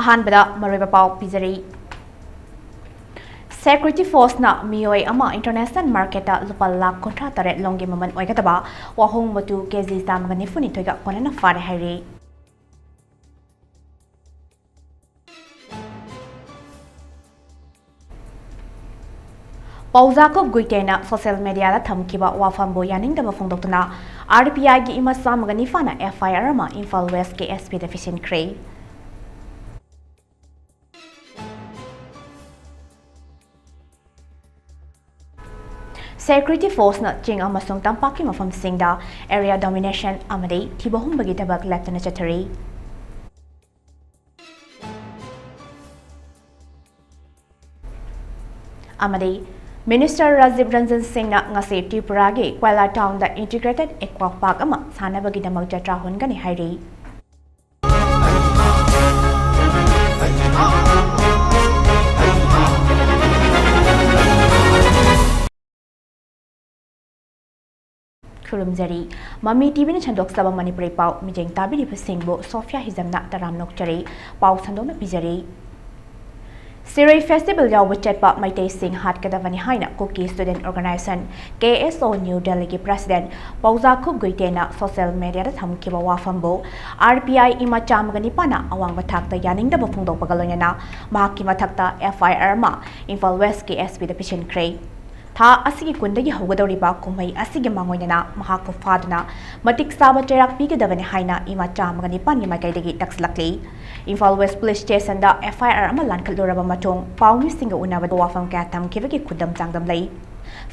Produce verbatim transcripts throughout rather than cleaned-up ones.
ꯑꯍꯥꯟꯕꯗ ꯃꯔꯨꯑꯣꯏꯕ ꯄꯥꯎ ꯄꯤꯖꯔꯤ꯫ Security Forceꯅ ꯃꯤꯑꯣꯏ ꯑꯃ international marketꯇ ꯂꯨꯄꯥ ꯂꯥꯈ ꯀꯨꯟꯊ꯭ꯔꯥ ꯇꯔꯦꯠ ꯂꯣꯝꯒꯤ ꯃꯃꯜ ꯑꯣꯏꯒꯗꯕ ꯋꯥꯍꯣꯡ ꯃꯇꯨ ꯀꯦꯖꯤ ꯆꯥꯝꯃꯒ ꯅꯤꯐꯨ ꯅꯤꯊꯣꯏꯒ ꯀꯣꯟꯅꯅ ꯐꯥꯔꯦ ꯍꯥꯏꯔꯤ꯫ ꯄꯥꯎꯖꯥꯀꯨꯞ ꯒꯨꯏꯇꯦꯅ social mediaꯗ ꯊꯝꯈꯤꯕ ꯋꯥꯐꯝꯕꯨ ꯌꯥꯅꯤꯡꯗꯕ ꯐꯣꯡꯗꯣꯛꯇꯨꯅ RPIꯒꯤ ꯏꯃꯥ ꯆꯥꯝꯃꯒ ꯅꯤꯄꯥꯟꯅ FIR ꯑꯃ ꯏꯝꯐꯥꯜ Westꯀꯤ SPꯗ ꯄꯤꯁꯤꯟꯈ꯭ꯔꯦ꯫ Security Forceꯅ ꯆꯤꯡ ꯑꯃꯁꯨꯡ ꯇꯝꯄꯥꯛꯀꯤ ꯃꯐꯝꯁꯤꯡꯗ area domination ꯑꯃꯗꯤ ꯊꯤꯕ ꯍꯨꯝꯕꯒꯤ ꯊꯕꯛ ꯂꯦꯞꯇꯅ ꯆꯠꯊꯔꯤ꯫ ꯑꯃꯗꯤ Minister Rajiv Ranjan Singhꯅ ꯉꯁꯤ ꯇ꯭ꯔꯤꯄꯨꯔꯥꯒꯤ ꯀꯣꯏꯂꯥ townꯗ integrated aqua park ꯑꯃ ꯁꯥꯅꯕꯒꯤꯗꯃꯛ ꯖꯇ꯭ꯔꯥ ꯍꯨꯟꯒꯅꯤ ꯍꯥꯏꯔꯤ꯫ ꯈꯨꯔꯨꯝꯖꯔꯤ꯫ ꯃꯃꯤ TVꯅ ꯁꯟꯗꯣꯛꯆꯕ ꯃꯅꯤꯄꯨꯔꯤ ꯄꯥꯎ ꯃꯤꯠꯌꯦꯡ ꯇꯥꯕꯤꯔꯤꯕꯁꯤꯡꯕꯨ ꯁꯣꯐꯤꯌꯥ ꯍꯤꯖꯝꯅ ꯇꯔꯥꯝꯅ ꯑꯣꯛꯆꯔꯤ꯫ ꯄꯥꯎ ꯁꯟꯗꯣꯛꯅ ꯄꯤꯖꯔꯤ꯫ ꯁꯤꯔꯣꯏ festival ꯌꯥꯎꯕ ꯆꯠꯄ ꯃꯩꯇꯩꯁꯤꯡ ꯍꯥꯠꯀꯗꯕꯅꯤ ꯍꯥꯏꯅ Kuki Student Organisation, KSO, New Delhiꯒꯤ president ꯄꯥꯎꯖꯥꯈꯨꯞ ꯒꯨꯏꯇꯦꯅ social mediaꯗ ꯊꯝꯈꯤꯕ ꯋꯥꯐꯝꯕꯨ RPI ꯏꯃꯥ ꯆꯥꯝꯃꯒ ꯅꯤꯄꯥꯟꯅ ꯑꯋꯥꯡꯕ ꯊꯥꯛꯇ ꯌꯥꯅꯤꯡꯗꯕ ꯐꯣꯡꯗꯣꯛꯄꯒ ꯂꯣꯏꯅꯅ ꯃꯍꯥꯛꯀꯤ ꯃꯊꯛꯇ FIR ꯑꯃ ꯏꯝꯐꯥꯜ Westꯀꯤ SPꯗ ꯄꯤꯁꯤꯟꯈ꯭ꯔꯦ꯫ ꯊꯥ ꯑꯁꯤꯒꯤ ꯀꯨꯟꯗꯒꯤ ꯍꯧꯒꯗꯧꯔꯤꯕ ꯀꯨꯝꯍꯩ ꯑꯁꯤꯒꯤ ꯃꯥꯡꯑꯣꯏꯅꯅ ꯃꯍꯥꯛꯄꯨ ꯐꯥꯗꯨꯅ ꯃꯇꯤꯛ ꯆꯥꯕ ꯆꯩꯔꯥꯛ ꯄꯤꯒꯗꯕꯅꯤ ꯍꯥꯏꯅ ꯏꯃꯥ ꯆꯥꯝꯃꯒ ꯅꯤꯄꯥꯟꯒꯤ ꯃꯥꯏꯀꯩꯗꯒꯤ ꯇꯛꯁꯂꯛꯂꯤ꯫ ꯏꯝꯐꯥꯜ West Police Stationꯗ FIR ꯑꯃ ꯂꯥꯟꯈꯠꯂꯨꯔꯕ ꯃꯇꯨꯡ ꯄꯥꯎꯃꯤꯁꯤꯡꯒ ꯎꯅꯕꯗ ꯋꯥꯐꯝ ꯀꯌꯥ ꯊꯝꯈꯤꯕꯒꯤ ꯈꯨꯗꯝ ꯆꯥꯡꯗꯝ ꯂꯩ꯫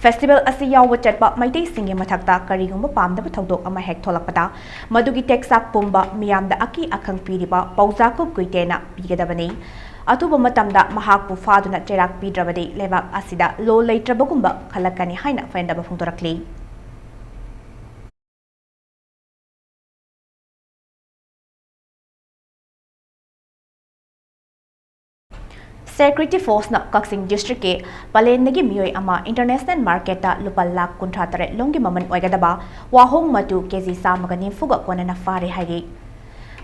Festival ꯑꯁꯤ ꯌꯥꯎꯕ ꯆꯠꯄ ꯃꯩꯇꯩꯁꯤꯡꯒꯤ ꯃꯊꯛꯇ ꯀꯔꯤꯒꯨꯝꯕ ꯄꯥꯝꯗꯕ ꯊꯧꯗꯣꯛ ꯑꯃ ꯍꯦꯛ ꯊꯣꯛꯂꯛꯄꯗ ꯃꯗꯨꯒꯤ ꯇꯦꯛꯆꯥꯛ ꯄꯨꯝꯕ ꯃꯤꯌꯥꯝꯗ ꯑꯀꯤ ꯑꯈꯪ ꯄꯤꯔꯤꯕ ꯄꯥꯎꯖꯥꯈꯨꯞ ꯒꯨꯏꯇꯦꯅ ꯄꯤꯒꯗꯕꯅꯤ꯫ ꯑꯊꯨꯕ ꯃꯇꯝꯗ ꯃꯍꯥꯛꯄꯨ ꯐꯥꯗꯨꯅ ꯆꯩꯔꯥꯛ ꯄꯤꯗ꯭ꯔꯕꯗꯤ ꯂꯩꯕꯥꯛ ꯑꯁꯤꯗ law ꯂꯩꯇ꯭ꯔꯕꯒꯨꯝꯕ ꯈꯜꯂꯛꯀꯅꯤ ꯍꯥꯏꯅ ꯐꯦꯟꯗꯕ ꯐꯣꯡꯗꯣꯔꯛꯂꯤ꯫ Security Force ꯅ ꯀꯛꯆꯤꯡ district ꯀꯤ ꯄꯂꯦꯟꯗꯒꯤ ꯃꯤꯑꯣꯏ ꯑꯃ international market ꯇ ꯂꯨꯄꯥ ꯂꯥꯈ ꯀꯨꯟꯊ꯭ꯔꯥ ꯇꯔꯦꯠ ꯂꯣꯝꯒꯤ ꯃꯃꯜ ꯑꯣꯏꯒꯗꯕ ꯋꯥꯍꯣꯡ ꯃꯇꯨ ꯀꯦꯖꯤ ꯆꯥꯝꯃꯒ ꯅꯤꯐꯨꯒ ꯀꯣꯟꯅꯅ ꯐꯥꯔꯦ ꯍꯥꯏꯔꯤ꯫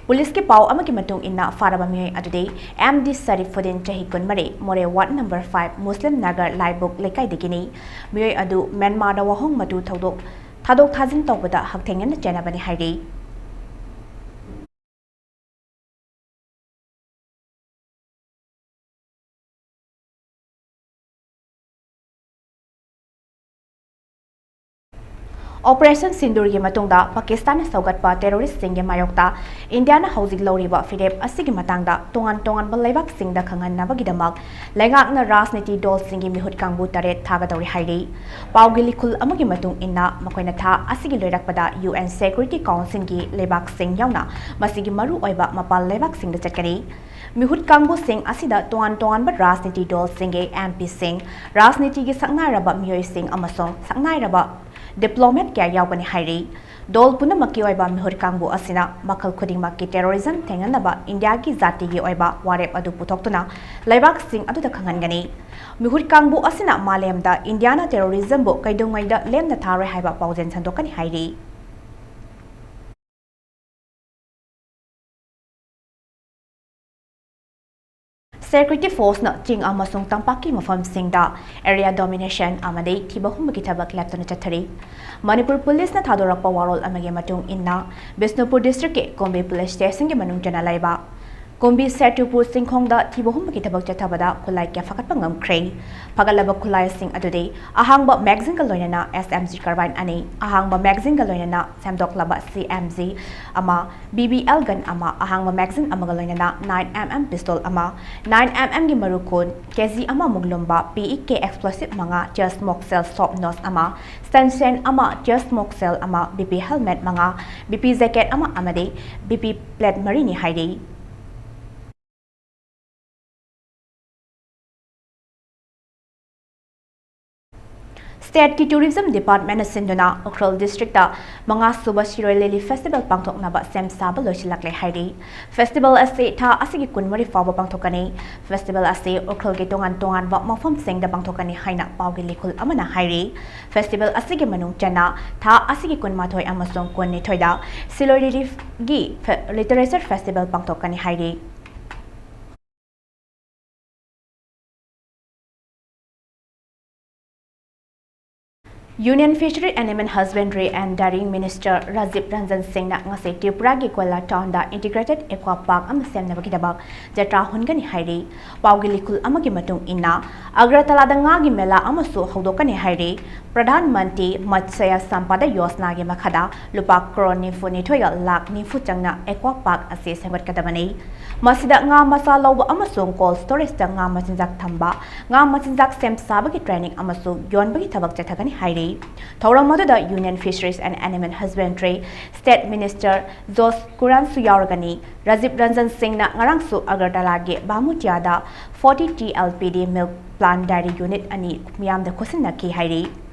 ꯄꯨꯂꯤꯁꯀꯤ ꯄꯥꯎ ꯑꯃꯒꯤ ꯃꯇꯨꯡ ꯏꯟꯅ, ꯐꯥꯔꯕ ꯃꯤꯑꯣꯏ ꯑꯗꯨꯗꯤ ꯑꯦꯝ ꯗꯤ ꯁꯔꯤꯐꯨꯗꯤꯟ, ꯆꯍꯤ ꯀꯨꯟꯃꯔꯤ, ꯃꯣꯔꯦ ward number five, ꯃꯨꯁꯂꯤꯝ ꯅꯒꯔ ꯂꯥꯏꯕꯨꯛ ꯂꯩꯀꯥꯏꯗꯒꯤꯅꯤ꯫ ꯃꯤꯑꯣꯏ ꯑꯗꯨ ꯃ꯭ꯌꯥꯟꯃꯥꯔꯗ ꯋꯥꯍꯣꯡ ꯃꯇꯨ ꯊꯧꯗꯣꯛ ꯊꯥꯗꯣꯛ ꯊꯥꯖꯤꯟ ꯇꯧꯕꯗ ꯍꯛꯊꯦꯡꯅꯅ ꯆꯦꯟꯅꯕꯅꯤ ꯍꯥꯏꯔꯤ꯫ Operation ꯁꯤꯟꯗꯨꯔꯒꯤ ꯃꯇꯨꯡꯗ ꯄꯥꯀꯤꯁꯇꯥꯟꯅ ꯁꯧꯒꯠꯄ terrorist ꯁꯤꯡꯒꯤ ꯃꯥꯌꯣꯛꯇ ꯏꯟꯗꯤꯌꯥꯅ ꯍꯧꯖꯤꯛ ꯂꯧꯔꯤꯕ ꯐꯤꯔꯦꯞ ꯑꯁꯤꯒꯤ ꯃꯇꯥꯡꯗ ꯇꯣꯉꯥꯟ ꯇꯣꯉꯥꯟꯕ ꯂꯩꯕꯥꯛꯁꯤꯡꯗ ꯈꯪꯍꯟꯅꯕꯒꯤꯗꯃꯛ ꯂꯩꯉꯥꯛꯅ ꯔꯥꯖꯅꯤꯇꯤ ꯗꯣꯜꯁꯤꯡꯒꯤ ꯃꯤꯍꯨꯠ ꯀꯥꯡꯕꯨ ꯇꯔꯦꯠ ꯊꯥꯒꯗꯧꯔꯤ ꯍꯥꯏꯔꯤ꯫ ꯄꯥꯎꯒꯤ ꯂꯤꯈꯨꯜ ꯑꯃꯒꯤ ꯃꯇꯨꯡ ꯏꯟꯅ, ꯃꯈꯣꯏꯅ ꯊꯥ ꯑꯁꯤꯒꯤ ꯂꯣꯏꯔꯛꯄꯗ U N Security Council ꯒꯤ ꯂꯩꯕꯥꯛꯁꯤꯡ ꯌꯥꯎꯅ ꯃꯁꯤꯒꯤ ꯃꯔꯨꯑꯣꯏꯕ ꯃꯄꯥꯜ ꯂꯩꯕꯥꯛꯁꯤꯡꯗ ꯆꯠꯀꯅꯤ꯫ ꯃꯤꯍꯨꯠ ꯀꯥꯡꯕꯨꯁꯤꯡ ꯑꯁꯤꯗ ꯇꯣꯉꯥꯟ ꯇꯣꯉꯥꯟꯕ ꯔꯥꯖꯅꯤꯇꯤ ꯗꯣꯜꯁꯤꯡꯒꯤ M P ꯁꯤꯡ, ꯔꯥꯖꯅꯤꯇꯤꯒꯤ ꯁꯛꯅꯥꯏꯔꯕ ꯃꯤꯑꯣꯏꯁꯤꯡ ꯑꯃꯁꯨꯡ ꯁꯛꯅꯥꯏꯔꯕ diplomat ꯀꯌꯥ ꯌꯥꯎꯒꯅꯤ ꯍꯥꯏꯔꯤ꯫ ꯗꯣꯜ ꯄꯨꯝꯅꯃꯛꯀꯤ ꯑꯣꯏꯕ ꯃꯤꯍꯨꯠ ꯀꯥꯡꯕꯨ ꯑꯁꯤꯅ ꯃꯈꯜ ꯈꯨꯗꯤꯡꯃꯛꯀꯤ terrorism ꯊꯦꯡꯅꯅꯕ ꯏꯟꯗꯤꯌꯥꯒꯤ ꯖꯥꯇꯤꯒꯤ ꯑꯣꯏꯕ ꯋꯥꯔꯦꯞ ꯑꯗꯨ ꯄꯨꯊꯣꯛꯇꯨꯅ ꯂꯩꯕꯥꯛꯁꯤꯡ ꯑꯗꯨꯗ ꯈꯪꯍꯟꯒꯅꯤ꯫ ꯃꯤꯍꯨꯠ ꯀꯥꯡꯕꯨ ꯑꯁꯤꯅ ꯃꯥꯂꯦꯝꯗ ꯏꯟꯗꯤꯌꯥꯅ terrorism ꯕꯨ ꯀꯩꯗꯧꯉꯩꯗ ꯂꯦꯝꯅ ꯊꯥꯔꯣꯏ ꯍꯥꯏꯕ ꯄꯥꯎꯖꯦꯜ ꯁꯟꯗꯣꯛꯀꯅꯤ ꯍꯥꯏꯔꯤ꯫ Security Force ꯅ ꯆꯤꯡ ꯑꯃꯁꯨꯡ ꯇꯝꯄꯥꯛꯀꯤ ꯃꯐꯝꯁꯤꯡꯗ area domination ꯑꯃꯗꯤ ꯊꯤꯕ ꯍꯨꯝꯕꯒꯤ ꯊꯕꯛ ꯂꯦꯞꯇꯅ ꯆꯠꯊꯔꯤ꯫ ꯃꯅꯤꯄꯨꯔ ꯄꯨꯂꯤꯁꯅ ꯊꯥꯗꯣꯔꯛꯄ ꯋꯥꯔꯣꯜ ꯑꯃꯒꯤ ꯃꯇꯨꯡ ꯏꯟꯅ, ꯕꯤꯁꯅꯨꯄꯨꯔ district ꯀꯤ ꯀꯨꯝꯕꯤ police station ꯒꯤ ꯃꯅꯨꯡ ꯆꯟꯅ ꯂꯩꯕ ꯀꯨꯝꯕꯤ ꯁꯦꯇꯨꯄꯨꯔ ꯆꯤꯡꯈꯣꯡꯗ ꯊꯤꯕ ꯍꯨꯝꯕꯒꯤ ꯊꯕꯛ ꯆꯠꯊꯕꯗ ꯈꯨꯠꯂꯥꯏ ꯀꯌꯥ ꯐꯥꯒꯠꯄ ꯉꯝꯈ꯭ꯔꯦ꯫ ꯐꯥꯒꯠꯂꯕ ꯈꯨꯠꯂꯥꯏꯁꯤꯡ ꯑꯗꯨꯗꯤ ꯑꯍꯥꯡꯕ magazine ꯒ ꯂꯣꯏꯅꯅ S M G carbine ꯑꯅꯤ, ꯑꯍꯥꯡꯕ magazine ꯒ ꯂꯣꯏꯅꯅ ꯁꯦꯝꯗꯣꯛꯂꯕ C M G ꯑꯃ, B B L gun ꯑꯃ, ꯑꯍꯥꯡꯕ magazine ꯑꯃꯒ ꯂꯣꯏꯅꯅ nine M M pistol ꯑꯃ, nine M M ꯒꯤ ꯃꯔꯨ ꯀꯨꯟ, K G ꯑꯃꯃꯨꯛ ꯂꯨꯝꯕ P E K explosive ꯃꯉꯥ, tear smoke shell soft nose ꯑꯃ, stanchion ꯑꯃ, tear smoke shell ꯑꯃ, B P helmet ꯃꯉꯥ, B P jacket ꯑꯃ ꯑꯃꯗꯤ B P plate ꯃꯔꯤꯅꯤ ꯍꯥꯏꯔꯤ꯫ ꯁ꯭ꯇꯦꯠꯀꯤ ꯇꯨꯔꯤꯖꯝ ꯗꯤꯄꯥꯔꯠꯃꯦꯟꯅ ꯁꯤꯟꯗꯨꯅ ꯎꯈ꯭ꯔꯨꯜ ꯗꯤꯁꯇ꯭ꯔꯤꯛꯇ ꯃꯉꯥꯁꯨꯕ ꯁꯤꯔꯣꯏ ꯂꯤꯂꯤ ꯐꯦꯁꯇꯤꯚꯦꯜ ꯄꯥꯡꯊꯣꯛꯅꯕ ꯁꯦꯝ ꯁꯥꯕ ꯂꯣꯏꯁꯤꯜꯂꯛꯂꯦ ꯍꯥꯏꯔꯤ꯫ ꯐꯦꯁꯇꯤꯚꯦꯜ ꯑꯁꯤ ꯊꯥ ꯑꯁꯤꯒꯤ ꯀꯨꯟꯃꯔꯤ ꯐꯥꯎꯕ ꯄꯥꯡꯊꯣꯛꯀꯅꯤ꯫ ꯐꯦꯁꯇꯤꯚꯦꯜ ꯑꯁꯤ ꯎꯈ꯭ꯔꯨꯜꯒꯤ ꯇꯣꯉꯥꯟ ꯇꯣꯉꯥꯟꯕ ꯃꯐꯝꯁꯤꯡꯗ ꯄꯥꯡꯊꯣꯛꯀꯅꯤ ꯍꯥꯏꯅ ꯄꯥꯎꯒꯤ ꯂꯤꯈꯨꯜ ꯑꯃꯅ ꯍꯥꯏꯔꯤ꯫ ꯐꯦꯁꯇꯤꯚꯦꯜ ꯑꯁꯤꯒꯤ ꯃꯅꯨꯡ ꯆꯟꯅ ꯊꯥ ꯑꯁꯤꯒꯤ ꯀꯨꯟꯃꯥꯊꯣꯏ ꯑꯃꯁꯨꯡ ꯀꯨꯟꯅꯤꯊꯣꯏꯗ ꯁꯤꯔꯣꯏ ꯂꯤꯂꯤꯒꯤ ꯐꯦ-, ꯂꯤꯇꯔꯦꯆꯔ ꯐꯦꯁꯇꯤꯚꯦꯜ ꯄꯥꯡꯊꯣꯛꯀꯅꯤ ꯍꯥꯏꯔꯤ꯫ Union Fishery, Animal Husbandry and Dairying Minister Rajiv Ranjan ꯁꯤꯡꯅ ꯉꯁꯤ ꯇ꯭ꯔꯤꯄꯨꯔꯥꯒꯤ ꯀꯣꯏꯂꯥ ꯇꯥꯎꯟꯗ ꯏꯟꯇꯤꯒ꯭ꯔꯦꯇꯦꯗ ꯑꯦꯀ꯭ꯋꯥ ꯄꯥꯔꯛ ꯑꯃ ꯁꯦꯝꯅꯕꯒꯤꯗꯃꯛ ꯖꯇ꯭ꯔꯥ ꯍꯨꯟꯒꯅꯤ ꯍꯥꯏꯔꯤ꯫ ꯄꯥꯎꯒꯤ ꯂꯤꯈꯨꯜ ꯑꯃꯒꯤ ꯃꯇꯨꯡ ꯏꯟꯅ, ꯑꯒ꯭ꯔꯇꯂꯥꯗ ꯉꯥꯒꯤ ꯃꯦꯂꯥ ꯑꯃꯁꯨ ꯍꯧꯗꯣꯛꯀꯅꯤ ꯍꯥꯏꯔꯤ꯫ ꯄ꯭ꯔꯙꯥꯟ ꯃꯟꯇ꯭ꯔꯤ ꯃꯠꯁꯌ ꯁꯝꯄꯥꯗ ꯌꯣꯖꯅꯥꯒꯤ ꯃꯈꯥꯗ ꯂꯨꯄꯥ ꯀ꯭ꯔꯣꯔ ꯅꯤꯐꯨ ꯅꯤꯊꯣꯏꯒ ꯂꯥꯈ ꯅꯤꯐꯨ ꯆꯪꯅ ꯑꯦꯀ꯭ꯋꯥ ꯄꯥꯔꯛ ꯑꯁꯤ ꯁꯦꯝꯒꯠꯀꯗꯕꯅꯤ꯫ ꯃꯁꯤꯗ ꯉꯥ ꯃꯆꯥ ꯂꯧꯕ ꯑꯃꯁꯨꯡ ꯀꯣꯜꯗ ꯁ꯭ꯇꯣꯔꯦꯖꯇ ꯉꯥ ꯃꯆꯤꯟꯖꯥꯛ ꯊꯝꯕ, ꯉꯥ ꯃꯆꯤꯟꯖꯥꯛ ꯁꯦꯝ ꯁꯥꯕꯒꯤ ꯇ꯭ꯔꯦꯅꯤꯡ ꯑꯃꯁꯨꯡ ꯌꯣꯟꯕꯒꯤ ꯊꯕꯛ ꯆꯠꯊꯒꯅꯤ ꯍꯥꯏꯔꯤ꯫ ꯊꯧꯔꯝ ꯑꯗꯨꯗ Union Fisheries and Animal Husbandry State Minister George ꯀꯨꯔꯥꯟꯁꯨ ꯌꯥꯎꯔꯒꯅꯤ꯫ ꯔꯥꯖꯤꯕ ꯔꯟꯖꯟ ꯁꯤꯡꯅ ꯉꯔꯥꯡꯁꯨ ꯑꯒꯔꯇꯂꯥꯒꯤ ꯕꯥꯃꯨꯇꯤꯌꯥꯗ forty T L P D milk plant dairy unit ꯑꯅꯤ ꯃꯤꯌꯥꯝꯗ ꯈꯨꯠꯁꯤꯟꯅꯈꯤ ꯍꯥꯏꯔꯤ꯫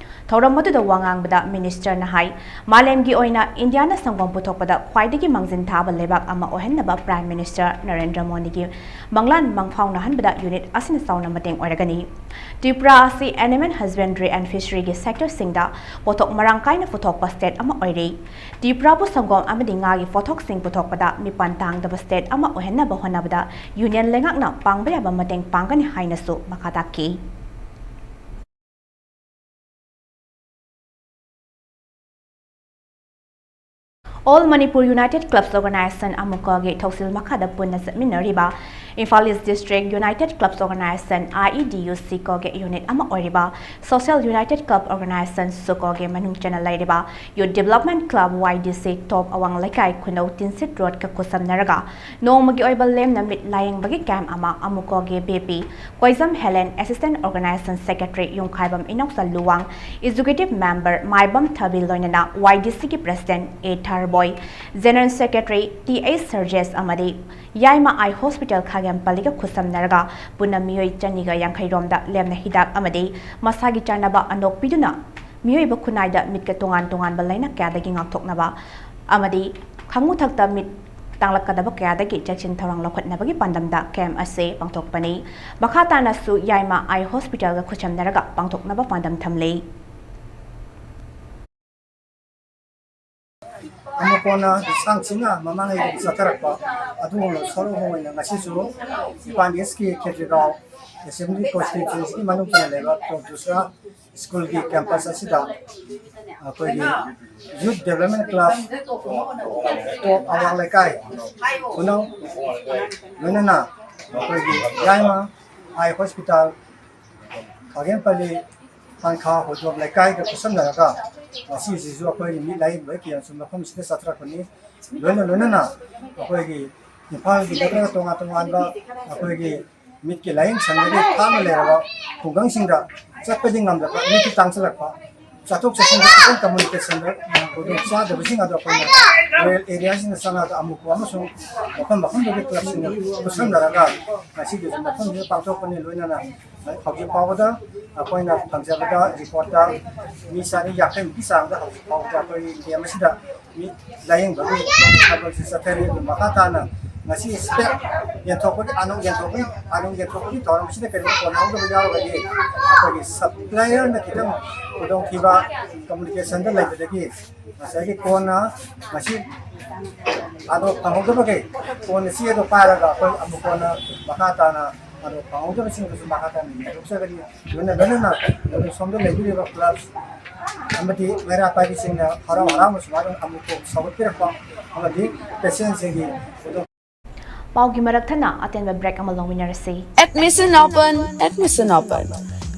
ꯊꯧꯔꯝ ꯑꯗꯨꯗ ꯋꯥ ꯉꯥꯡꯕꯗ ꯃꯤꯅꯤꯁꯇꯔꯅ ꯍꯥꯏ, ꯃꯥꯂꯦꯝꯒꯤ ꯑꯣꯏꯅ ꯏꯟꯗꯤꯌꯥꯅ ꯁꯪꯒꯣꯝ ꯄꯨꯊꯣꯛꯄꯗ ꯈ꯭ꯋꯥꯏꯗꯒꯤ ꯃꯥꯡꯖꯤꯟ ꯊꯥꯕ ꯂꯩꯕꯥꯛ ꯑꯃ ꯑꯣꯏꯍꯟꯅꯕ ꯄ꯭ꯔꯥꯏꯝ ꯃꯤꯅꯤꯁꯇꯔ ꯅꯔꯦꯟꯗ꯭ꯔ ꯃꯣꯗꯤꯒꯤ ꯃꯪꯂꯥꯟ ꯃꯪꯐꯥꯎꯅꯍꯟꯕꯗ ꯌꯨꯅꯤꯠ ꯑꯁꯤꯅ ꯆꯥꯎꯅ ꯃꯇꯦꯡ ꯑꯣꯏꯔꯒꯅꯤ꯫ ꯇ꯭ꯔꯤꯄꯨꯔꯥ ꯑꯁꯤ Animal Husbandry and Fisheryꯒꯤ ꯁꯦꯛꯇꯔꯁꯤꯡꯗ ꯄꯣꯠꯊꯣꯛ ꯃꯔꯥꯡ ꯀꯥꯏꯅ ꯄꯨꯊꯣꯛꯄ ꯁ꯭ꯇꯦꯠ ꯑꯃ ꯑꯣꯏꯔꯤ꯫ ꯇ꯭ꯔꯤꯄꯨꯔꯥꯕꯨ ꯁꯪꯒꯣꯝ ꯑꯃꯗꯤ ꯉꯥꯒꯤ ꯄꯣꯠꯊꯣꯛꯁꯤꯡ ꯄꯨꯊꯣꯛꯄꯗ ꯃꯤꯄꯥꯟ ꯇꯥꯡꯗꯕ ꯁ꯭ꯇꯦꯠ ꯑꯃ ꯑꯣꯏꯍꯟꯅꯕ ꯍꯣꯠꯅꯕꯗ ꯌꯨꯅꯤꯌꯟ ꯂꯩꯉꯥꯛꯅ ꯄꯥꯡꯕ ꯌꯥꯕ ꯃꯇꯦꯡ ꯄꯥꯡꯒꯅꯤ ꯍꯥꯏꯅꯁꯨ ꯃꯈꯥ ꯇꯥꯈꯤ꯫ All Manipur United Clubs Organisation, ꯑꯃꯨꯀꯣꯒꯤ ꯊꯧꯁꯤꯜ ꯃꯈꯥꯗ ꯄꯨꯟꯅ ꯆꯠꯃꯤꯟꯅꯔꯤꯕ ꯏꯝꯐꯥꯜ ꯏꯁ ꯗꯤꯁꯇ꯭ꯔꯤꯛ ꯌꯨꯅꯥꯏꯇꯦꯗ ꯀ꯭ꯂꯕꯁ ꯑꯣꯔꯒꯅꯥꯏꯖꯦꯁꯟ, IEDUCꯀꯣꯒꯤ ꯌꯨꯅꯤꯠ ꯑꯃ ꯑꯣꯏꯔꯤꯕ ꯁꯣꯁꯤꯌꯦꯜ ꯌꯨꯅꯥꯏꯇꯦꯗ ꯀ꯭ꯂꯕ ꯑꯣꯔꯒꯅꯥꯏꯖꯦꯁꯟ, ꯁꯨꯀꯣꯒꯤ ꯃꯅꯨꯡ ꯆꯟꯅ ꯂꯩꯔꯤꯕ Youth Development Club, YDC, ꯇꯣꯞ ꯑꯋꯥꯡ ꯂꯩꯀꯥꯏ, ꯈꯨꯅꯧ ꯇꯤꯟꯁꯤꯠ ꯔꯣꯗꯀ ꯈꯨꯠꯁꯝꯅꯔꯒ ꯅꯣꯡꯃꯒꯤ ꯑꯣꯏꯕ ꯂꯦꯝꯅ ꯃꯤꯠ ꯂꯥꯌꯦꯡꯕꯒꯤ ꯀꯦꯝꯞ ꯑꯃ ꯑꯃꯨꯀꯣꯒꯤ V P Koijam Helen, assistant organization secretary ꯌꯨꯝꯈꯥꯏꯕꯝ ꯏꯅꯧꯆꯥ ꯂꯨꯋꯥꯡ, ꯑꯦꯛꯖꯤꯀ꯭ꯌꯨꯇꯤꯚ ꯃꯦꯝꯕꯔ ꯃꯥꯏꯕꯝ ꯊꯕꯤ, ꯂꯣꯏꯅꯅ YDCꯒꯤ president A Thar Boi, general secretary T H Surjesh ꯑꯃꯗꯤ ꯌꯥꯏꯃ ꯑꯥꯏ ꯍꯣꯁꯄꯤꯇꯥꯜ ꯈꯥꯒꯦꯝꯄꯜꯂꯤꯒ ꯈꯨꯠꯁꯝꯅꯔꯒ ꯄꯨꯟꯅ ꯃꯤꯑꯣꯏ ꯆꯅꯤꯒ ꯌꯥꯡꯈꯩ ꯔꯣꯝꯗ ꯂꯦꯝꯅ ꯍꯤꯗꯥꯛ ꯑꯃꯗꯤ ꯃꯁꯥꯒꯤ ꯆꯥꯅꯕ ꯑꯅꯣꯛ ꯄꯤꯗꯨꯅ ꯃꯤꯑꯣꯏꯕ ꯈꯨꯟꯅꯥꯏꯗ ꯃꯤꯠꯀ ꯇꯣꯉꯥꯟ ꯇꯣꯉꯥꯟꯕ ꯂꯥꯏꯅꯥ ꯀꯌꯥꯗꯒꯤ ꯉꯥꯛꯊꯣꯛꯅꯕ ꯑꯃꯗꯤ ꯈꯪꯉꯨꯊꯛꯇ ꯃꯤꯠ ꯇꯥꯡꯂꯛꯀꯗꯕ ꯀꯌꯥꯗꯒꯤ ꯆꯦꯛꯁꯤꯟ ꯊꯧꯔꯥꯡ ꯂꯧꯈꯠꯅꯕꯒꯤ ꯄꯥꯟꯗꯝꯗ ꯀꯦꯝꯞ ꯑꯁꯤ ꯄꯥꯡꯊꯣꯛꯄꯅꯤ꯫ ꯃꯈꯥ ꯇꯥꯅꯁꯨ ꯌꯥꯏꯃ ꯑꯥꯏ ꯍꯣꯁꯄꯤꯇꯥꯜꯒ ꯈꯨꯠꯁꯝꯅꯔꯒ ꯄꯥꯡꯊꯣꯛꯅꯕ ꯄꯥꯟꯗꯝ ꯊꯝꯂꯤ꯫ ꯑꯃꯨꯛ ꯀꯣꯟꯅ ꯁꯥꯡꯁꯤꯅ ꯃꯃꯥꯡꯉꯩꯗꯒꯤ ꯆꯠꯊꯔꯛꯄ ꯑꯗꯨꯒꯨꯝꯂꯕ ꯁꯣꯔꯣꯛ ꯑꯃ ꯑꯣꯏꯅ ꯉꯁꯤꯁꯨ ꯏꯝꯐꯥꯜ ꯏꯁꯀꯤ ꯈꯦꯇ꯭ꯔꯤꯒꯥꯎ ꯑꯦꯁꯦꯝꯕ꯭ꯂꯤ ꯀꯣꯟꯁꯇꯤꯇ꯭ꯋꯦꯟꯁꯤꯒꯤ ꯃꯅꯨꯡꯗ ꯂꯩꯕ ꯇꯣꯞ ꯗꯨꯁꯔꯥ ꯁ꯭ꯀꯨꯜꯒꯤ ꯀꯦꯝꯄꯁ ꯑꯁꯤꯗ ꯑꯩꯈꯣꯏꯒꯤ ꯌꯨꯠ ꯗꯦꯕꯂꯞꯃꯦꯟ ꯀ꯭ꯂꯕ ꯇꯣꯞ ꯑꯋꯥꯡ ꯂꯩꯀꯥꯏ ꯈꯨꯅꯧ ꯂꯣꯏꯅꯅ ꯑꯩꯈꯣꯏꯒꯤ ꯌꯥꯏꯃ ꯑꯥꯏ ꯍꯣꯁꯄꯤꯇꯥꯜ ꯈꯥꯒꯦꯝꯄꯜꯂꯤ ꯄꯟꯈꯥ ꯍꯣꯏꯗꯣꯛ ꯂꯩꯀꯥꯏꯗ ꯈꯨꯠꯁꯝꯅꯔꯒ ꯉꯁꯤꯁꯤꯁꯨ ꯑꯩꯈꯣꯏꯒꯤ ꯃꯤꯠ ꯂꯥꯏꯌꯦꯡꯕꯒꯤ ꯀꯦꯝꯞꯁꯨ ꯃꯐꯝꯁꯤꯗ ꯆꯠꯊꯔꯛꯄꯅꯤ꯫ ꯂꯣꯏꯅ ꯂꯣꯏꯅꯅ ꯑꯩꯈꯣꯏꯒꯤ ꯏꯝꯐꯥꯜꯒꯤ ꯅꯠꯇ꯭ꯔꯒ ꯇꯣꯉꯥꯟ ꯇꯣꯉꯥꯟꯕ ꯑꯩꯈꯣꯏꯒꯤ ꯃꯤꯠꯀꯤ ꯂꯥꯏꯌꯦꯡ ꯁꯪꯗꯒꯤ ꯊꯥꯞꯅ ꯂꯩꯔꯕ ꯈꯨꯡꯒꯪꯁꯤꯡꯗ ꯆꯠꯄꯗꯤ ꯉꯝꯗꯕ, ꯃꯤꯠꯇꯤ ꯇꯥꯡꯁꯤꯜꯂꯛꯄ, ꯆꯠꯊꯣꯛ ꯆꯠꯁꯤꯟꯗ ꯈꯤꯇꯪ ꯀꯝꯃꯨꯅꯤꯀꯦꯁꯟꯗ ꯈꯨꯗꯣꯡ ꯆꯥꯗꯕꯁꯤꯡ ꯑꯗꯣ ꯑꯩꯈꯣꯏꯅ ꯔꯨꯔꯦꯜ ꯑꯦꯔꯤꯌꯥꯁꯤꯡꯗ ꯆꯪꯉꯒ ꯑꯃꯨꯛꯄ ꯑꯃꯁꯨꯡ ꯃꯐꯝ ꯃꯐꯝꯗꯨꯒꯤ ꯀ꯭ꯂꯕꯁꯤꯡꯅ ꯈꯨꯠꯁꯝꯅꯔꯒ ꯉꯁꯤꯒꯤꯁꯨ ꯃꯐꯝꯁꯤꯗ ꯄꯥꯡꯊꯣꯛꯄꯅꯤ꯫ ꯂꯣꯏꯅꯅ ꯍꯧꯖꯤꯛ ꯐꯥꯎꯕꯗ ꯑꯩꯈꯣꯏꯅ ꯐꯪꯖꯕꯗ ꯔꯤꯄꯣꯔꯠꯇ ꯃꯤ ꯆꯥꯅꯤ ꯌꯥꯡꯈꯩꯃꯨꯛꯀꯤ ꯆꯥꯡꯗ ꯍꯧꯖꯤꯛ ꯐꯥꯎꯕꯗ ꯑꯩꯈꯣꯏꯒꯤ ꯀꯦꯝ ꯑꯁꯤꯗ ꯃꯤ ꯂꯥꯌꯦꯡꯕꯒꯤ ꯊꯕꯛꯁꯤ ꯆꯠꯊꯔꯤ꯫ ꯑꯗꯨ ꯃꯈꯥ ꯇꯥꯅ ꯉꯁꯤ ꯁ꯭ꯄꯦꯛ ꯌꯦꯟꯊꯣꯛꯄꯒꯤ, ꯑꯅꯧ ꯌꯦꯟꯊꯣꯛꯄꯒꯤ, ꯑꯅꯧ ꯌꯦꯟꯊꯣꯛꯄꯒꯤ ꯊꯧꯔꯝꯁꯤꯗ ꯀꯔꯤꯒꯨꯝꯕ ꯀꯣꯟꯅꯍꯧꯗꯕ ꯌꯥꯎꯔꯒꯗꯤ ꯑꯩꯈꯣꯏꯒꯤ ꯁꯄ꯭ꯂꯥꯏꯌꯔꯅ ꯈꯤꯇꯪ ꯈꯨꯗꯣꯡꯊꯤꯕ ꯀꯝꯃꯨꯅꯤꯀꯦꯁꯟꯗ ꯂꯩꯕꯗꯒꯤ ꯉꯁꯥꯏꯒꯤ ꯀꯣꯟꯅ ꯉꯁꯤ ꯑꯗꯣ ꯐꯪꯍꯧꯗꯕꯈꯩ ꯀꯣꯟꯅ ꯆꯦ ꯑꯗꯣ ꯄꯥꯏꯔꯒ ꯑꯩꯈꯣꯏ ꯑꯃꯨꯛ ꯀꯣꯟꯅ ꯃꯈꯥ ꯇꯥꯅ ꯑꯗꯣ ꯐꯪꯍꯧꯗꯕꯁꯤꯡꯗꯨꯁꯨ ꯃꯈꯥ ꯇꯥꯅ ꯌꯦꯡꯊꯣꯛꯆꯒꯅꯤ꯫ ꯂꯣꯏꯅ ꯂꯣꯏꯅꯅ ꯑꯗꯨ ꯁꯣꯝꯗ ꯂꯩꯕꯤꯔꯤꯕ ꯀ꯭ꯂꯕ ꯑꯃꯗꯤ ꯃꯩꯔꯥ ꯄꯥꯏꯕꯤꯁꯤꯡꯅ ꯍꯔꯥꯎ ꯍꯔꯥꯎꯅ ꯁꯨꯃꯥꯏꯅ ꯑꯃꯨꯛ ꯁꯧꯒꯠꯄꯤꯔꯛꯄ ꯑꯃꯗꯤ ꯄꯦꯁꯦꯟꯁꯤꯡꯒꯤ ꯈꯨꯗꯣꯡ ꯄꯥꯎꯒꯤ ꯃꯔꯛ ꯊꯠꯅ ꯑꯇꯦꯟꯕ ꯕ꯭ꯔꯦꯛ ꯑꯃ ꯂꯧꯃꯤꯟꯅꯔꯁꯤ꯫ Admission open, admission open.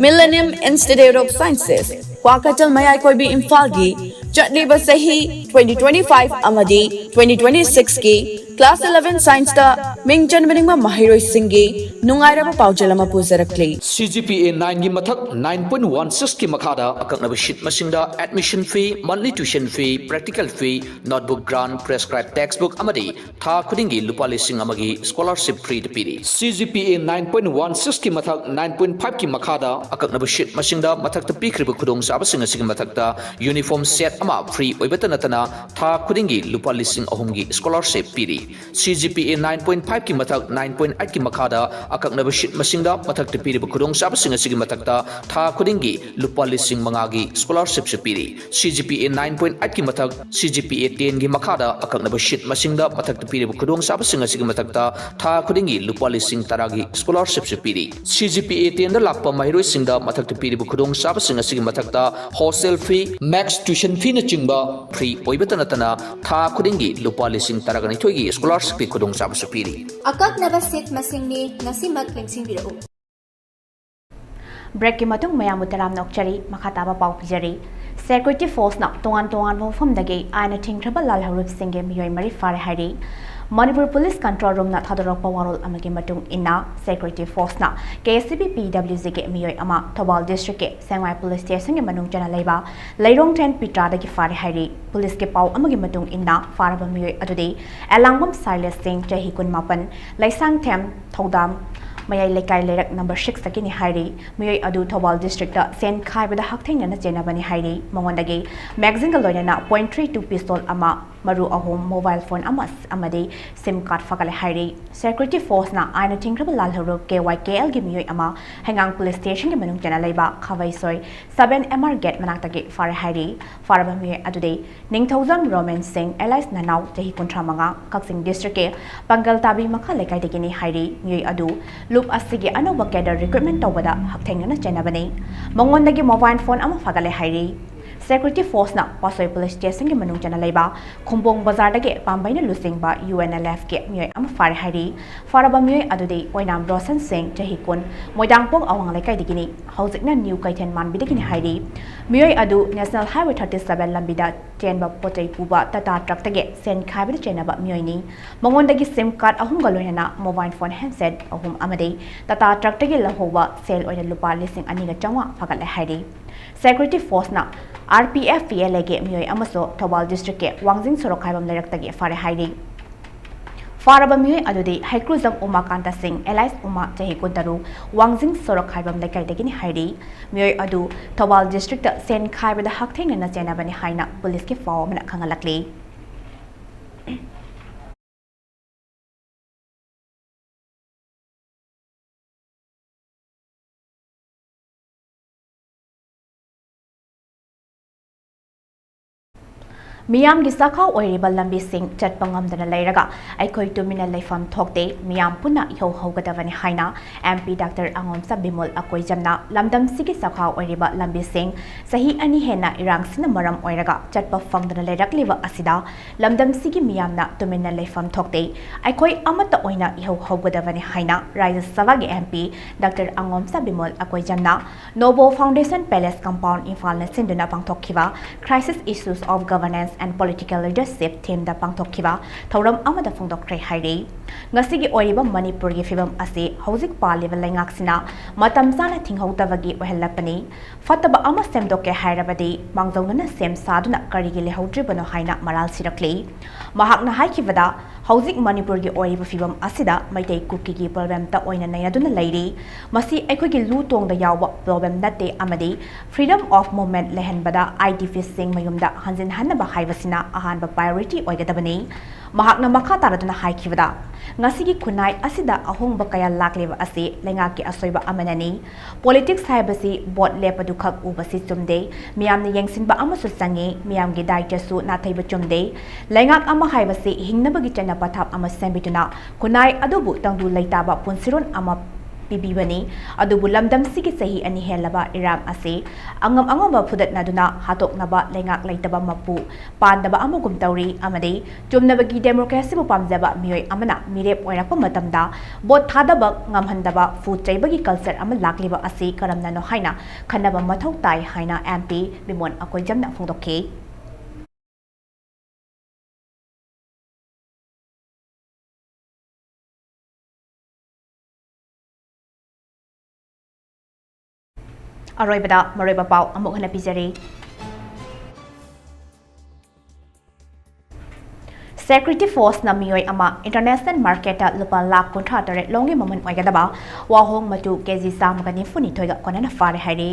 Millennium Institute of Sciences, Kwakeithel ꯃꯌꯥꯏ ꯀꯣꯏꯕꯤ ꯏꯝꯐꯥꯜꯒꯤ ꯆꯠꯂꯤꯕ ꯆꯍꯤ twenty twenty-five ꯑꯃꯗꯤ twenty twenty-six ꯀꯤ class eleven science ꯇ ꯃꯤꯡ ꯆꯟꯕ ꯅꯤꯡꯕ ꯃꯍꯩꯔꯣꯏꯁꯤꯡꯒꯤ ꯅꯨꯡꯉꯥꯏꯔꯕ ꯄꯥꯎꯖꯦꯜ ꯑꯃ ꯄꯨꯖꯔꯛꯂꯤ꯫ C G P A nine ꯒꯤ ꯃꯊꯛ nine point one six ꯀꯤ ꯃꯈꯥꯗ ꯑꯀꯛꯅꯕ seat ꯃꯁꯤꯡꯗ admission fee, monthly tuition fee, practical fee, notebook grant, prescribed textbook ꯑꯃꯗꯤ ꯊꯥ ꯈꯨꯗꯤꯡꯒꯤ ꯂꯨꯄꯥ ꯂꯤꯁꯤꯡ ꯑꯃꯒꯤ scholarship free ꯗ ꯄꯤꯔꯤ꯫ C G P A nine point one six ꯀꯤ ꯃꯊꯛ nine point five ꯀꯤ ꯃꯈꯥꯗ ꯑꯀꯛꯅꯕ seat ꯃꯁꯤꯡꯗ ꯃꯊꯛꯇ ꯄꯤꯈ꯭ꯔꯤꯕ ꯈꯨꯗꯣꯡꯆꯥꯕꯁꯤꯡ ꯑꯁꯤꯒꯤ ꯃꯊꯛꯇ uniform set ꯑꯃ free ꯑꯣꯏꯕꯇ ꯅꯠꯇꯅ ꯊꯥ ꯈꯨꯗꯤꯡꯒꯤ ꯂꯨꯄꯥ ꯂꯤꯁꯤꯡ ꯑꯍꯨꯝꯒꯤ scholarship ꯄꯤꯔꯤ꯫ C G P A nine point five ꯀꯤ ꯃꯊꯛ nine point eight ꯀꯤ ꯃꯈꯥꯗ ꯑꯀꯛꯅꯕ seat ꯃꯁꯤꯡꯗ ꯃꯊꯛꯇ ꯄꯤꯔꯤꯕ ꯈꯨꯗꯣꯡꯆꯥꯕꯁꯤꯡ ꯑꯁꯤꯒꯤ ꯃꯊꯛꯇ ꯊꯥ ꯈꯨꯗꯤꯡꯒꯤ ꯂꯨꯄꯥ ꯂꯤꯁꯤꯡ ꯃꯉꯥꯒꯤ scholarship ꯁꯨ ꯄꯤꯔꯤ꯫ C G P A nine point eight ꯀꯤ ꯃꯊꯛ C G P A ten ꯒꯤ ꯃꯈꯥꯗ ꯑꯀꯛꯅꯕ seat ꯃꯁꯤꯡꯗ ꯃꯊꯛꯇ ꯄꯤꯔꯤꯕ ꯈꯨꯗꯣꯡꯆꯥꯕꯁꯤꯡ ꯑꯁꯤꯒꯤ ꯃꯊꯛꯇ ꯊꯥ ꯈꯨꯗꯤꯡꯒꯤ ꯂꯨꯄꯥ ꯂꯤꯁꯤꯡ ꯇꯔꯥꯒꯤ scholarship ꯁꯨ ꯄꯤꯔꯤ꯫ C G P A ten ꯗ ꯂꯥꯛꯄ ꯃꯍꯩꯔꯣꯏꯁꯤꯡꯗ ꯃꯊꯛꯇ ꯄꯤꯔꯤꯕ ꯈꯨꯗꯣꯡꯆꯥꯕꯁꯤꯡ ꯑꯁꯤꯒꯤ ꯃꯊꯛꯇ hostel fee, maths tuition fee ꯅꯆꯤꯡꯕ free ꯑꯣꯏꯕꯇ ꯅꯠꯇꯅ ꯊꯥ ꯈꯨꯗꯤꯡꯒꯤ ꯂꯨꯄꯥ ꯂꯤꯁꯤꯡ ꯇꯔꯥꯒ ꯅꯤꯊꯣꯏꯒꯤ scholarship ꯀꯤ ꯈꯨꯗꯣꯡꯆꯥꯕꯁꯨ ꯄꯤꯔꯤ꯫ ꯑꯀꯛꯅꯕ seat ꯃꯁꯤꯡꯅꯤ, ꯉꯁꯤꯃꯛ ꯂꯦꯡꯁꯤꯟꯕꯤꯔꯛꯎ꯫ Break ꯀꯤ ꯃꯇꯨꯡ ꯃꯌꯥꯝꯕꯨ ꯇꯔꯥꯝꯅ ꯑꯣꯛꯆꯔꯤ꯫ ꯃꯈꯥ ꯇꯥꯕ ꯄꯥꯎ ꯄꯤꯖꯔꯤ꯫ Security force ꯅ ꯇꯣꯉꯥꯟ ꯇꯣꯉꯥꯟꯕ ꯃꯐꯝꯗꯒꯤ ꯑꯥꯏꯟꯅ ꯊꯤꯡꯈ꯭ꯔꯕ ꯂꯥꯜ ꯍꯧꯔꯨꯞꯁꯤꯡꯒꯤ ꯃꯤꯑꯣꯏ ꯃꯔꯤ ꯐꯥꯔꯦ ꯍꯥꯏꯔꯤ꯫ ꯃꯅꯤꯄꯨꯔ Police Control Room ꯅ ꯊꯥꯗꯣꯔꯛꯄ ꯋꯥꯔꯣꯜ ꯑꯃꯒꯤ ꯃꯇꯨꯡ ꯏꯟꯅ, Security force ꯅ K S P P W G ꯒꯤ ꯃꯤꯑꯣꯏ ꯑꯃ ꯊꯧꯕꯥꯜ district ꯀꯤ ꯁꯦꯡꯃꯥꯏ police station ꯒꯤ ꯃꯅꯨꯡ ꯆꯟꯅ ꯂꯩꯕ ꯂꯩꯔꯣꯡꯊꯦꯟ ꯄꯤꯇ꯭ꯔꯥꯗꯒꯤ ꯐꯥꯔꯦ ꯍꯥꯏꯔꯤ꯫ Police ꯀꯤ ꯄꯥꯎ ꯑꯃꯒꯤ ꯃꯇꯨꯡ ꯏꯟꯅ, ꯐꯥꯔꯕ ꯃꯤꯑꯣꯏ ꯑꯗꯨꯗꯤ ꯑꯦꯂꯥꯡꯕꯝ ꯁꯥꯏꯂꯦꯁ ꯁꯤꯡ, ꯆꯍꯤ ꯀꯨꯟꯃꯥꯄꯟ, ꯂꯩꯁꯥꯡꯊꯦꯝ ꯊꯧꯗꯥꯝ ꯃꯌꯥꯏ ꯂꯩꯀꯥꯏ ꯂꯩꯔꯛ number six ꯇꯒꯤꯅꯤ ꯍꯥꯏꯔꯤ꯫ ꯃꯤꯑꯣꯏ ꯑꯗꯨ ꯊꯧꯕꯥꯜ district ꯇ ꯁꯦꯟ ꯈꯥꯏꯕꯗ ꯍꯛꯊꯦꯡꯅꯅ ꯆꯦꯟꯅꯕꯅꯤ ꯍꯥꯏꯔꯤ꯫ ꯃꯉꯣꯟꯗꯒꯤ magazine ꯒ ꯂꯣꯏꯅꯅ point three two pistol ꯑꯃ, ꯃꯔꯨ ꯑꯍꯨꯝ, mobile phone ꯑꯃ ꯑꯃꯗꯤ SIM card ꯐꯥꯒꯠꯂꯦ ꯍꯥꯏꯔꯤ꯫ Security force ꯅ ꯑꯥꯏꯟꯅ ꯊꯤꯡꯈ꯭ꯔꯕ ꯂꯥꯜ ꯍꯧꯔꯨꯞ K Y K L ꯒꯤ ꯃꯤꯑꯣꯏ ꯑꯃ ꯍꯩꯉꯥꯡ police station ꯒꯤ ꯃꯅꯨꯡ ꯆꯟꯅ ꯂꯩꯕ ꯈꯥꯕꯩꯁꯣꯏ seven M R gate ꯃꯅꯥꯛꯇꯒꯤ ꯐꯥꯔꯦ ꯍꯥꯏꯔꯤ꯫ ꯐꯥꯔꯕ ꯃꯤꯑꯣꯏ ꯑꯗꯨꯗꯤ ꯅꯤꯡꯊꯧꯖꯝ ꯔꯣꯃꯦꯟ ꯁꯤꯡ alias ꯅꯅꯥꯎ, ꯆꯍꯤ ꯀꯨꯟꯊ꯭ꯔꯥ ꯃꯉꯥ, ꯀꯛꯆꯤꯡ district ꯀꯤ ꯄꯥꯡꯒꯜ ꯇꯥꯕꯤ ꯃꯈꯥ ꯂꯩꯀꯥꯏꯗꯒꯤꯅꯤ ꯍꯥꯏꯔꯤ꯫ ꯃꯤꯑꯣꯏ ꯑꯗꯨ ꯂꯨꯞ ꯑꯁꯤꯒꯤ ꯑꯅꯧꯕ cadre recruitment ꯇꯧꯕꯗ ꯍꯛꯊꯦꯡꯅꯅ ꯆꯦꯟꯅꯕꯅꯤ꯫ ꯃꯉꯣꯟꯗꯒꯤ mobile phone ꯑꯃ ꯐꯥꯒꯠꯂꯦ ꯍꯥꯏꯔꯤ꯫ Security force ꯅ ꯄꯥꯁꯣꯏ police station ꯒꯤ ꯃꯅꯨꯡ ꯆꯟꯅ ꯂꯩꯕ ꯈꯨꯝꯕꯣꯡ ꯕꯖꯥꯔꯗꯒꯤ ꯄꯥꯝꯕꯩꯅ ꯂꯨꯆꯤꯡꯕ UNLF ꯀꯤ ꯃꯤꯑꯣꯏ ꯑꯃ ꯐꯥꯔꯦ ꯍꯥꯏꯔꯤ꯫ ꯐꯥꯔꯕ ꯃꯤꯑꯣꯏ ꯑꯗꯨꯗꯤ ꯑꯣꯏꯅꯥꯝ ꯔꯣꯁꯟ ꯁꯤꯡ, ꯆꯍꯤ ꯀꯨꯟ, ꯃꯣꯏꯗꯥꯡꯄꯣꯛ ꯑꯋꯥꯡ ꯂꯩꯀꯥꯏꯗꯒꯤꯅꯤ꯫ ꯍꯧꯖꯤꯛꯅ ꯅ꯭ꯌꯨ ꯀꯩꯊꯦꯜ ꯃꯥꯟꯕꯤꯗꯒꯤꯅꯤ ꯍꯥꯏꯔꯤ꯫ ꯃꯤꯑꯣꯏ ꯑꯗꯨ National Highway thirty seven ꯂꯝꯕꯤꯗ ꯆꯦꯟꯕ ꯄꯣꯠꯆꯩ ꯄꯨꯕ Tata truck ꯇꯒꯤ ꯁꯦꯟ ꯈꯥꯏꯕꯗ ꯆꯦꯟꯅꯕ ꯃꯤꯑꯣꯏꯅꯤ꯫ ꯃꯉꯣꯟꯗꯒꯤ SIM card ꯑꯍꯨꯝꯒ ꯂꯣꯏꯅꯅ mobile phone handset ꯑꯍꯨꯝ ꯑꯃꯗꯤ Tata truck ꯇꯒꯤ ꯂꯧꯍꯧꯕ ꯁꯦꯜ ꯑꯣꯏꯅ ꯂꯨꯄꯥ ꯂꯤꯁꯤꯡ ꯑꯅꯤꯒ ꯆꯥꯝꯃꯉꯥ ꯐꯥꯒꯠꯂꯦ ꯍꯥꯏꯔꯤ꯫ Security force ꯅ RPF PLA ꯒꯤ ꯃꯤꯑꯣꯏ ꯑꯃꯁꯨ ꯊꯧꯕꯥꯜ district ꯀꯤ ꯋꯥꯡꯖꯤꯡ ꯁꯣꯔꯣꯛ ꯈꯥꯏꯕꯝ ꯂꯩꯔꯛꯇꯒꯤ ꯐꯥꯔꯦ ꯍꯥꯏꯔꯤ꯫ ꯐꯥꯔꯕ ꯃꯤꯑꯣꯏ ꯑꯗꯨꯗꯤ ꯍꯩꯀ꯭ꯔꯨꯖꯝ ꯎꯃꯥꯀꯥꯟꯇ ꯁꯤꯡ alias ꯎꯃꯥ, ꯆꯍꯤ ꯀꯨꯟꯇꯔꯨꯛ, ꯋꯥꯡꯖꯤꯡ ꯁꯣꯔꯣꯛ ꯈꯥꯏꯕꯝ ꯂꯩꯀꯥꯏꯗꯒꯤꯅꯤ ꯍꯥꯏꯔꯤ꯫ ꯃꯤꯑꯣꯏ ꯑꯗꯨ ꯊꯧꯕꯥꯜ district ꯇ ꯁꯦꯟ ꯈꯥꯏꯕꯗ ꯍꯛꯊꯦꯡꯅꯅ ꯆꯦꯟꯅꯕꯅꯤ ꯍꯥꯏꯅ police ꯀꯤ ꯄꯥꯎ ꯑꯃꯅ ꯈꯪꯍꯜꯂꯛꯂꯤ꯫ ꯃꯤꯌꯥꯝꯒꯤ ꯆꯥꯛꯈꯥꯎ ꯑꯣꯏꯔꯤꯕ ꯂꯝꯕꯤꯁꯤꯡ ꯆꯠꯄ ꯉꯝꯗꯅ ꯂꯩꯔꯒ ꯑꯩꯈꯣꯏ ꯇꯨꯃꯤꯟꯅ ꯂꯩꯐꯝ ꯊꯣꯛꯇꯦ, ꯃꯤꯌꯥꯝ ꯄꯨꯟꯅ ꯏꯍꯧ ꯍꯧꯒꯗꯕꯅꯤ ꯍꯥꯏꯅ MP Doctor ꯑꯉꯣꯝꯆꯥ ꯕꯤꯃꯣꯜ ꯑꯀꯣꯏꯖꯝꯅ ꯂꯝꯗꯝꯁꯤꯒꯤ ꯆꯥꯛꯈꯥꯎ ꯑꯣꯏꯔꯤꯕ ꯂꯝꯕꯤꯁꯤꯡ ꯆꯍꯤ ꯑꯅꯤ ꯍꯦꯟꯅ ꯏꯔꯥꯡꯁꯤꯅ ꯃꯔꯝ ꯑꯣꯏꯔꯒ ꯆꯠꯄ ꯐꯪꯗꯅ ꯂꯩꯔꯛꯂꯤꯕ ꯑꯁꯤꯗ ꯂꯝꯗꯝꯁꯤꯒꯤ ꯃꯤꯌꯥꯝꯅ ꯇꯨꯃꯤꯟꯅ ꯂꯩꯐꯝ ꯊꯣꯛꯇꯦ, ꯑꯩꯈꯣꯏ ꯑꯃꯠꯇ ꯑꯣꯏꯅ ꯏꯍꯧ ꯍꯧꯒꯗꯕꯅꯤ ꯍꯥꯏꯅ ꯔꯥꯖ꯭ꯌ ꯁꯚꯥꯒꯤ MP Doctor ꯑꯉꯣꯝꯆꯥ Bimol ꯑꯀꯣꯏꯖꯝꯅ ꯅꯣꯕꯣ Foundation Palace Compound ꯏꯝꯐꯥꯜꯅ ꯁꯤꯟꯗꯨꯅ ꯄꯥꯡꯊꯣꯛꯈꯤꯕ Crisis Issues of Governance and Political Leadership theme ꯗ ꯄꯥꯡꯊꯣꯛꯈꯤꯕ ꯊꯧꯔꯝ ꯑꯃꯗ ꯐꯣꯡꯗꯣꯛꯈ꯭ꯔꯦ ꯍꯥꯏꯔꯤ꯫ ꯉꯁꯤꯒꯤ ꯑꯣꯏꯔꯤꯕ ꯃꯅꯤꯄꯨꯔꯒꯤ ꯐꯤꯕꯝ ꯑꯁꯤ ꯍꯧꯖꯤꯛ ꯄꯥꯜꯂꯤꯕ ꯂꯩꯉꯥꯛꯁꯤꯅ ꯃꯇꯝ ꯆꯥꯅ ꯊꯤꯡꯍꯧꯗꯕꯒꯤ ꯑꯣꯏꯍꯜꯂꯛꯄꯅꯤ꯫ ꯐꯠꯇꯕ ꯑꯃ ꯁꯦꯝꯗꯣꯛꯀꯦ ꯍꯥꯏꯔꯕꯗꯤ ꯃꯥꯡꯖꯧꯅꯅ ꯁꯦꯝ ꯁꯥꯗꯨꯅ ꯀꯔꯤꯒꯤ ꯂꯩꯍꯧꯗ꯭ꯔꯤꯕꯅꯣ ꯍꯥꯏꯅ ꯃꯔꯥꯜ ꯁꯤꯔꯛꯂꯤ꯫ ꯃꯍꯥꯛꯅ ꯍꯥꯏꯈꯤꯕꯗ, ꯍꯧꯖꯤꯛ ꯃꯅꯤꯄꯨꯔꯒꯤ ꯑꯣꯏꯔꯤꯕ ꯐꯤꯕꯝ ꯑꯁꯤꯗ ꯃꯩꯇꯩ ꯀꯨꯀꯤꯒꯤ problem ꯇ ꯑꯣꯏꯅ ꯅꯩꯅꯗꯨꯅ ꯂꯩꯔꯤ꯫ ꯃꯁꯤ ꯑꯩꯈꯣꯏꯒꯤ ꯂꯨ ꯇꯣꯡꯗ ꯌꯥꯎꯕ problem ꯅꯠꯇꯦ ꯑꯃꯗꯤ freedom of movement ꯂꯩꯍꯟꯕꯗ IDP ꯁꯤꯡ ꯃꯌꯨꯝꯗ ꯍꯟꯖꯤꯟꯍꯟꯅꯕ ꯍꯥꯏꯕꯁꯤꯅ ꯑꯍꯥꯟꯕ priority ꯑꯣꯏꯒꯗꯕꯅꯤ꯫ ꯃꯍꯥꯛꯅ ꯃꯈꯥ ꯇꯥꯔꯗꯨꯅ ꯍꯥꯏꯈꯤꯕꯗ, ꯉꯁꯤꯒꯤ ꯈꯨꯟꯅꯥꯏ ꯑꯁꯤꯗ ꯑꯍꯣꯡꯕ ꯀꯌꯥ ꯂꯥꯛꯂꯤꯕ ꯑꯁꯤ ꯂꯩꯉꯥꯛꯀꯤ ꯑꯁꯣꯏꯕ ꯑꯃꯅꯅꯤ꯫ Politics ꯍꯥꯏꯕꯁꯤ vote ꯂꯦꯞꯄꯗꯨꯈꯛ ꯎꯕꯁꯤ ꯆꯨꯝꯗꯦ꯫ ꯃꯤꯌꯥꯝꯅ ꯌꯦꯡꯁꯤꯟꯕ ꯑꯃꯁꯨ ꯆꯪꯉꯤ꯫ ꯃꯤꯌꯥꯝꯒꯤ ꯗꯥꯏꯇ꯭ꯌꯁꯨ ꯅꯥꯊꯩꯕ ꯆꯨꯝꯗꯦ꯫ ꯂꯩꯉꯥꯛ ꯑꯃ ꯍꯥꯏꯕꯁꯤ ꯍꯤꯡꯅꯕꯒꯤ ꯆꯠꯅ ꯄꯊꯥꯞ ꯑꯃ ꯁꯦꯝꯕꯤꯗꯨꯅ ꯈꯨꯟꯅꯥꯏ ꯑꯗꯨꯕꯨ ꯇꯪꯗꯨ ꯂꯩꯇꯥꯕ ꯄꯨꯟꯁꯤꯔꯣꯟ ꯑꯃ ꯄꯤꯕꯤꯕꯅꯤ꯫ ꯑꯗꯨꯕꯨ ꯂꯝꯗꯝꯁꯤꯒꯤ ꯆꯍꯤ ꯑꯅꯤ ꯍꯦꯜꯂꯕ ꯏꯔꯥꯡ ꯑꯁꯤ ꯑꯉꯝ ꯑꯉꯝꯕ ꯐꯨꯗꯠꯅꯗꯨꯅ ꯍꯥꯠꯇꯣꯛꯅꯕ ꯂꯩꯉꯥꯛ ꯂꯩꯇꯕ ꯃꯄꯨ ꯄꯥꯟꯗꯕ ꯑꯃꯒꯨꯝ ꯇꯧꯔꯤ ꯑꯃꯗꯤ ꯆꯨꯝꯅꯕꯒꯤ ꯗꯦꯃꯣꯀ꯭ꯔꯦꯁꯤꯕꯨ ꯄꯥꯝꯖꯕ ꯃꯤꯑꯣꯏ ꯑꯃꯅ ꯃꯤꯔꯦꯞ ꯑꯣꯏꯔꯛꯄ ꯃꯇꯝꯗ ꯚꯣꯠ ꯊꯥꯗꯕ ꯉꯝꯍꯟꯗꯕ ꯐꯨ ꯆꯩꯕꯒꯤ ꯀꯜꯆꯔ ꯑꯃ ꯂꯥꯛꯂꯤꯕ ꯑꯁꯤ ꯀꯔꯝꯅꯅꯣ ꯍꯥꯏꯅ ꯈꯟꯅꯕ ꯃꯊꯧ ꯇꯥꯏ ꯍꯥꯏꯅ ꯑꯦꯝ ꯄꯤ ꯕꯤꯃꯣꯟ ꯑꯀꯣꯏꯖꯝꯅ ꯐꯣꯡꯗꯣꯛꯈꯤ꯫ ꯑꯔꯣꯏꯕꯗ ꯃꯔꯨꯑꯣꯏꯕ ꯄꯥꯎ ꯑꯃꯨꯛ ꯍꯟꯅ ꯄꯤꯖꯔꯤ꯫ ꯁꯦꯀ꯭ꯌꯨꯔꯤꯇꯤ ꯐꯣꯔꯁꯅ ꯃꯤꯑꯣꯏ ꯑꯃ ꯏꯟꯇꯔꯅꯦꯁꯅꯦꯜ ꯃꯥꯔꯀꯦꯠꯇ ꯂꯨꯄꯥ ꯂꯥꯈ ꯀꯨꯟꯊ꯭ꯔꯥ ꯇꯔꯦꯠ ꯂꯣꯝꯒꯤ ꯃꯃꯜ ꯑꯣꯏꯒꯗꯕ ꯋꯥꯍꯣꯡ ꯃꯆꯨ ꯀꯦꯖꯤ ꯆꯥꯝꯃꯒ ꯅꯤꯐꯨ ꯅꯤꯊꯣꯏꯒ ꯀꯣꯟꯅꯅ ꯐꯥꯔꯦ ꯍꯥꯏꯔꯤ꯫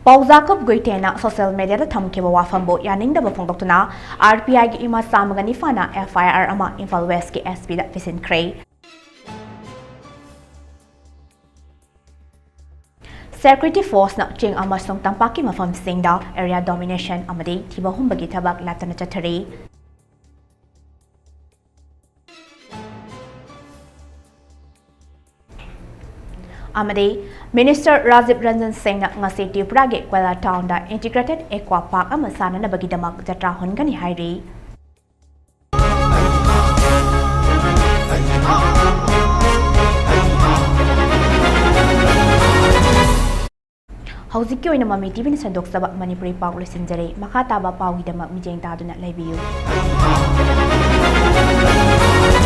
ꯄꯥꯎꯖꯥꯀꯞ ꯒꯨꯏꯇꯦꯅ ꯁꯣꯁꯤꯌꯦꯜ ꯃꯦꯗꯤꯌꯥꯗ ꯊꯝꯈꯤꯕ ꯋꯥꯐꯝꯕꯨ ꯌꯥꯅꯤꯡꯗꯕ ꯐꯣꯡꯗꯣꯛꯇꯨꯅ ꯑꯥꯔ ꯄꯤ ꯑꯥꯏꯒꯤ ꯏꯃꯥ ꯆꯥꯝꯃꯒ ꯅꯤꯄꯥꯟꯅ ꯑꯦꯐ ꯑꯥꯏ ꯑꯥꯔ ꯑꯃ ꯏꯝꯐꯥꯜ ꯋꯦꯁꯀꯤ ꯑꯦꯁ ꯄꯤꯗ ꯄꯤꯁꯤꯟꯈ꯭ꯔꯦ꯫ ꯁꯦꯀ꯭ꯌꯨꯔꯤꯇꯤ ꯐꯣꯔꯁꯅ ꯆꯤꯡ ꯑꯃꯁꯨꯡ ꯇꯝꯄꯥꯛꯀꯤ ꯃꯐꯝꯁꯤꯡꯗ ꯑꯦꯔꯤꯌꯥ ꯗꯣꯃꯤꯅꯦꯁꯟ ꯑꯃꯗꯤ ꯊꯤꯕ ꯍꯨꯝꯕꯒꯤ ꯊꯕꯛ ꯂꯦꯞꯇꯅ ꯆꯠꯊꯔꯤ꯫ ꯑꯃꯗꯤ ꯃꯤꯅꯤꯁꯇꯔ ꯔꯥꯖꯤꯕ ꯔꯟꯖꯟ ꯁꯤꯡꯅ ꯉꯁꯤ ꯇ꯭ꯔꯤꯄꯨꯔꯥꯒꯤ ꯀꯣꯏꯂꯥ ꯇꯥꯎꯟꯗ ꯏꯟꯇꯤꯒ꯭ꯔꯦꯇꯦꯗ ꯑꯦꯀ꯭ꯋꯥ ꯄꯥꯔꯛ ꯑꯃ ꯁꯥꯅꯅꯕꯒꯤꯗꯃꯛ ꯖꯇ꯭ꯔꯥ ꯍꯨꯟꯒꯅꯤ ꯍꯥꯏꯔꯤ꯫ ꯍꯧꯖꯤꯛꯀꯤ ꯑꯣꯏꯅ ꯃꯃꯤ ꯇꯤꯚꯤꯅ ꯁꯟꯗꯣꯛꯆꯕ ꯃꯅꯤꯄꯨꯔꯤ ꯄꯥꯎ ꯂꯣꯏꯁꯤꯟꯖꯔꯦ꯫ ꯃꯈꯥ ꯇꯥꯕ ꯄꯥꯎꯒꯤꯗꯃꯛ ꯃꯤꯠꯌꯦꯡ ꯇꯥꯗꯨꯅ ꯂꯩꯕꯤꯌꯨ꯫